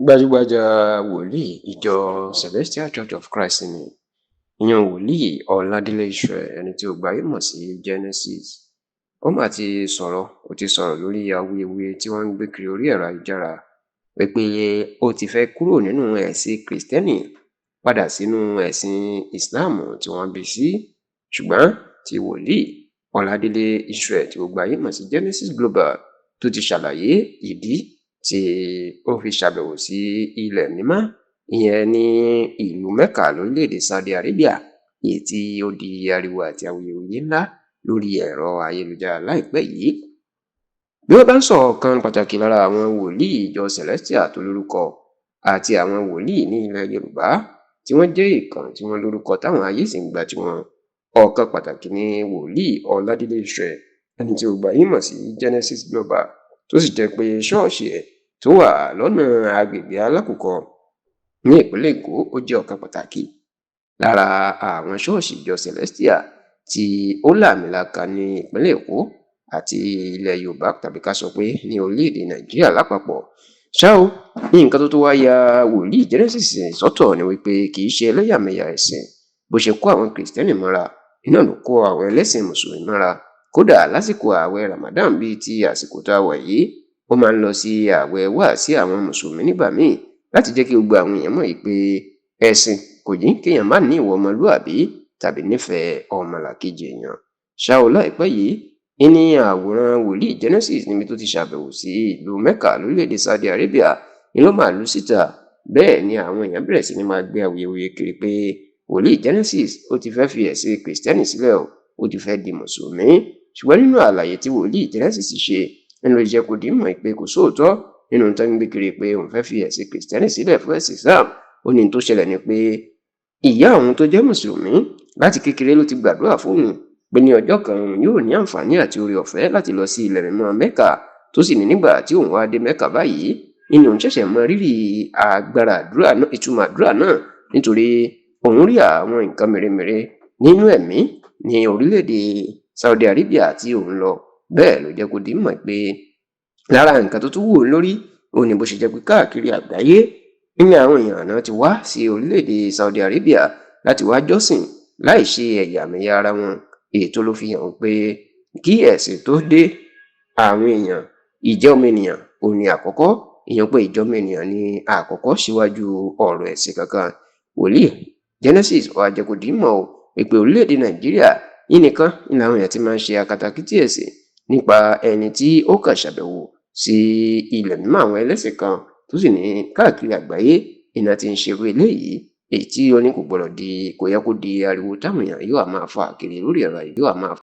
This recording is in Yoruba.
Gbajúgbajà wòlíì ìjọ Celestial Church of Christ ni ìyẹn Wòlíì Ọládélé Israel, ẹni tí gbogbo ayé mọ̀ sí Genesis. Ó mà ti sọ̀rọ̀, ó ti sọ̀rọ̀ lórí awuyewuye tí wọ́n ń gbé kiri orí ẹ̀rọ ayélujára wípé ó ti fẹ́ kúrò nínú ẹ̀sìn Kìrìsìtẹ́nì padà sínú ẹ̀sìn Ìsìláàmù tí wọ́n bí sí. Ṣùgbọ́n tí Wòlíì Ọládélé Israel tí gbogbo ayé mọ̀ sí Genesis Global tó ti ṣàlàyé ìdí tí ó fi ṣàbẹ̀wò sí ilẹ̀ mímọ́, ìyẹn ní ìlú Mecca lórílẹ̀‐èdè Saudi Arabia, èyí tí ó di ariwo àti awuyewuye ńlá lórí ẹ̀rọ ayélujára láìpẹ́ yìí. Bí wọ́n bá ń sọ ọ̀kan pàtàkì lára àwọn wòlíì ìjọ Celestial tó lórúkọ àti àwọn wòlíì ní ilẹ̀ Yorùbá tí wọ́n jẹ́ ìkàn tí wọ́n lórúkọ táwọn ayé sì ń gbà tiwọn, ọ̀kan pàtàkì ní Wòlíì Ọládélé Israel, ẹni tí gbogbo ayé mọ̀ sí Genesis Global, tó sì jẹ́ pé ṣọ́ọ̀ṣì ẹ̀ tó wà lọ́nà agbègbè Alákùkọ ní ìpínlẹ̀ Èkó, ó jẹ́ ọ̀kan pàtàkì lára àwọn ṣọ́ọ̀ṣì ìjọ Celestial tí ó láàmìlaaka ní ìpínlẹ̀ Èkó àti ilẹ̀ Yorùbá, tàbí ká sọ pé ní orílẹ̀-èdè Nàìjíríà lápapọ̀. Ṣá o, nǹkan tó tó wá ya Wòlíì Genesis sọ́tọ̀ ni wípé kì í ṣe ẹlẹ́yàmẹ̀yà ẹ̀sìn. Bó ṣe kó àwọn Kìrìsìtẹ́nì mọ́ra iná ló kó àwọn ẹlẹ́sìn Mùsùlùmí mọ́ra. Kódà lásìkò ààwẹ̀ Ramadan bíi ti àsìkò tá a wà yìí, ó máa ń lọ sí ààwẹ̀ wá sí àwọn Mùsùlùmí nígbà míì láti jẹ́ kí gbogbo àwọn èèyàn mọ̀ pé ẹ̀sìn kò jí kéèyàn má ní ìwà ọmọlúàbí tàbí nífẹ̀ẹ́ ọmọlàkejì èèyàn. Ṣá o, láìpẹ́ yìí ní àwòrán Wòlíì Genesis níbi tó ti ṣàbẹ̀wò sí ìlú Mecca lórílẹ̀‐èdè Saudi Arabia ni ló máa lu síta. Bẹ́ẹ̀ ni àwọn èèyàn bẹ̀rẹ̀ sí ní máa gbé awuyewuye kiri pé Wòlíì Genesis ó ti fẹ́ fi ẹ̀sìn Kìrìsìtẹ́nì sílẹ̀ o, ó ti fẹ́ di Mùsùlùmí. Ṣùgbọ́n nínú àlàyé tí Wòlíì Genesis ṣe nínú ìjẹ́ kó di mọ̀ pé kò sóòótọ́ nínú tó ń gbé kiri pé òun fẹ́ fi ẹ̀sìn Kìrìsìtẹ́nì sílẹ̀ fún ẹ̀sìn Islam. Ó ní tó ṣẹlẹ̀ ni pé ìyá òun tó jẹ́ Mùsùlùmí láti kékeré ló ti gbàdúrà fóun pé ní ọjọ́ kan òun yóò ní àǹfààní àti oore ọ̀fẹ́ láti lọ sí ilẹ̀ mímọ́ Mecca, tó sì ní nígbà tí òun wá dé Mecca báyìí nínú òun ṣẹ̀ṣẹ̀ mọ rírì agbára àdúrà náà, ìtumọ̀ àdúrà náà, nítorí òun rí àwọn nǹkan mèremère nínú ẹ̀mí ní orílẹ̀-èdè Saudi Arabia tí òun lọ. Bẹ́ẹ̀ ló jẹ́ kó di mọ̀ pé lára nǹkan tó tún wù ú lórí òun ni bó ṣe jẹ́ pé káàkiri àgbáyé ní àwọn èèyàn náà ti wá sí orílẹ̀-èdè Saudi Arabia láti wá jọ́sìn láì ṣe ẹ̀yàmẹ̀yà ara wọn. Èyí tó ló fi hàn pé kí ẹ̀sìn tó dé, àwọn èèyàn, ìjẹ́ ọmọ ènìyàn òun ni àkọ́kọ́, ìyẹn pé ìjọ́mọ ènìyàn ni àkọ́kọ́ síwájú ọ̀rọ̀ ẹ̀sìn kankan. Wòlíì Genesis wá jẹ́ kó di mọ̀ o pé orílẹ̀-èdè Nàìjíríà yìí nìkan ni làwọn èèyàn ti máa ń ṣe akatakítí ẹ̀sìn nípa ẹni tí ó kàn ṣàbẹ̀wò sí ilẹ̀ mímọ́ àwọn ẹlẹ́sìn kan, tó sì ní káàkiri àgbáyé iná ti ń ṣerú eléyìí, èyí tí ó ní kò gbọdọ̀ di, kò yẹ kó di ariwo táwọn èèyàn yóò máa fà kiri lórí ẹ̀rọ yóò máa